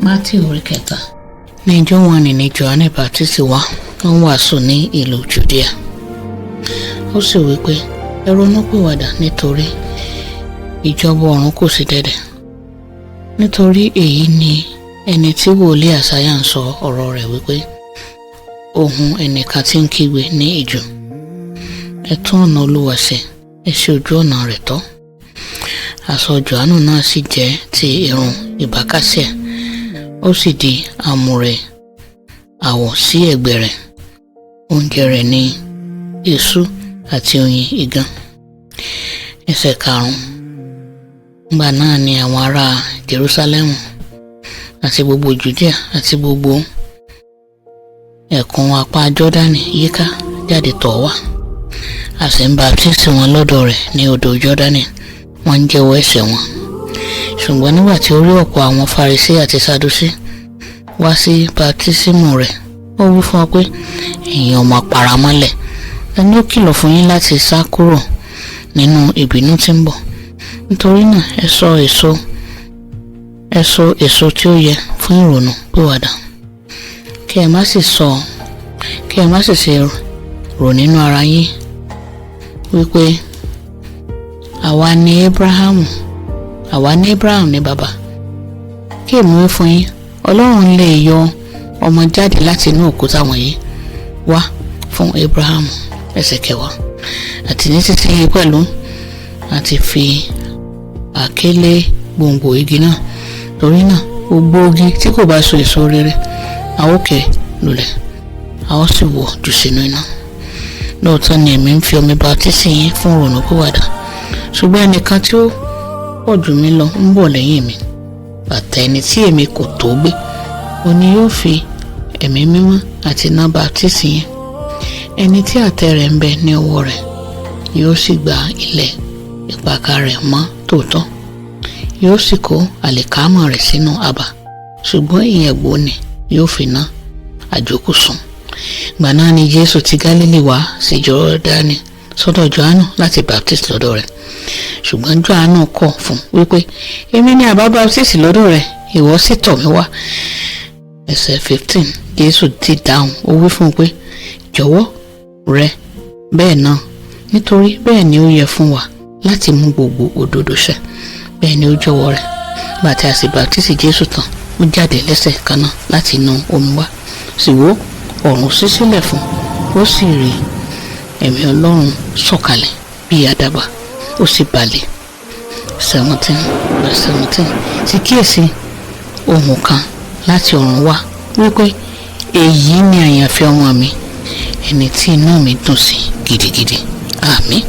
Mátíù orí 3. Ní ijọ́ wọ̀nnì ni Jòhánù Bàptísì wá, ó ń wàásù ní ìlú Jùdíà. Ó sì wí pé, ẹ ronúpìwàdà, nítorí ìjọba ọ̀run kù sí dẹ̀dẹ̀. Nítorí èyí ni ẹni tí wòlíì Àsáyà ń sọ ọ̀rọ̀ rẹ̀ wípé, ohùn ẹnìkan tí ń kígbe ní ijù, ẹ tún ọ̀nà Olúwa ṣe, ẹ ṣe ojú ọ̀nà rẹ̀ tọ́. Aṣọ Jòhánù náà sì jẹ́ ti irun ìbákasẹ, ó sì di àmùrè àwọ̀ sí ẹ̀gbẹ́ rẹ̀. Oúnjẹ rẹ̀ ní eṣú àti oyin idán. Ẹsẹ̀ 5. Nígbà náà ni àwọn ará Jerúsálẹ́mù àti gbogbo Jùdíà àti gbogbo ẹ̀kún apá Jọ́dánì yíká jáde tọ̀ wá. A sì ń baptisi wọn lọ́dọ̀ rẹ̀ ní odò Jọ́dánì, wọ́n ń jẹ́wọ́ ẹ̀ṣẹ̀ wọn. Ṣùgbọ́n nígbà tí ó rí ọ̀pọ̀ àwọn Farisí àti Sadusí wá sí baptísímù rẹ̀, ó wí fún wọn pé, ẹ̀yin ọmọ paramọ́lẹ̀, ẹni ó kìlọ̀ fún yín láti sá kúrò nínú ìbínú tí ń bọ̀. Nítorí náà ẹ so èso tí ó yẹ fún ìrònú pìwàdà. Kí ẹ má sì ṣe rò nínú ara yín wípé àwa ní Abrahamu ní baba. Kí èmi wí fún yín, Ọlọ́run lè yọ ọmọ jáde láti inú òkúta wọ̀nyí wá fún Abrahamu. Ẹsẹ̀ 10. Àti nísinsìnyí pẹ̀lú àti fi àáké lé gbòǹgbò igi náà. Torí náà gbogbo igi tí kò bá so èso rere a ó ké lulẹ̀, a ó sì wọ̀ jù sínú iná. Lóòótọ́ ni èmi ń fi omi baptisi yín fún ìrònúpìwàdà, ṣùgbọ́n ẹnìkan tí ó pọ̀ jù mí lọ ń bọ̀ lẹ́yìn mi, bàtà ẹni tí èmi kò tó gbé, òun ni yóò fi ẹ̀mí mímọ́ àti iná baptisi yín. Ẹni tí àtẹ rẹ̀ ń bẹ ní ọwọ́ rẹ̀ yóò sì gba ilẹ̀ ìpakà rẹ̀ mọ́ tòótọ́, yóò sì kó àlìkámà rẹ̀ sínú abà, ṣùgbọ́n ìyẹ̀gbó ni yóò fi ná àjókù sùn. Ìgbà náà ni Jésù ti Gálílì wá sí Jọ́dánì sọ́dọ̀ Jòhánù láti baptist lọ́dọ̀ rẹ̀. Ṣùgbọ́n Jòhánù kọ̀ fún wípé, èmi ni àbá baptist lọ́dọ̀ rẹ̀, ìwọ sì tọ̀ mí wá. Ẹsẹ̀ 15. Jésù ti dáhùn, ó wí fún un pé, jọ̀wọ́ rẹ bẹ́ẹ̀ náà, nítorí bẹ́ẹ̀ ni ó yẹ fún wa láti mú gbogbo òdodo ṣẹ. Bẹ́ẹ̀ ni ó jọ̀wọ́ rẹ̀. Nígbà tí a sì baptisi Jésù tán, ó jáde lẹ́sẹ̀ kan náà láti inú omi wá, sì wò, ọ̀run ṣí sílẹ̀ fún un, ó sì rí ẹ̀mí Ọlọ́run sọ̀kalẹ̀ bí àdàbà, ó sì balẹ̀. 17 verse 17. Sì kíyèsí, ohùn kan láti ọ̀run wá wípé, èyí ni àyànfẹ́ ọmọ mi, ẹni tí inú mi dùn sí gidigidi. Àmín.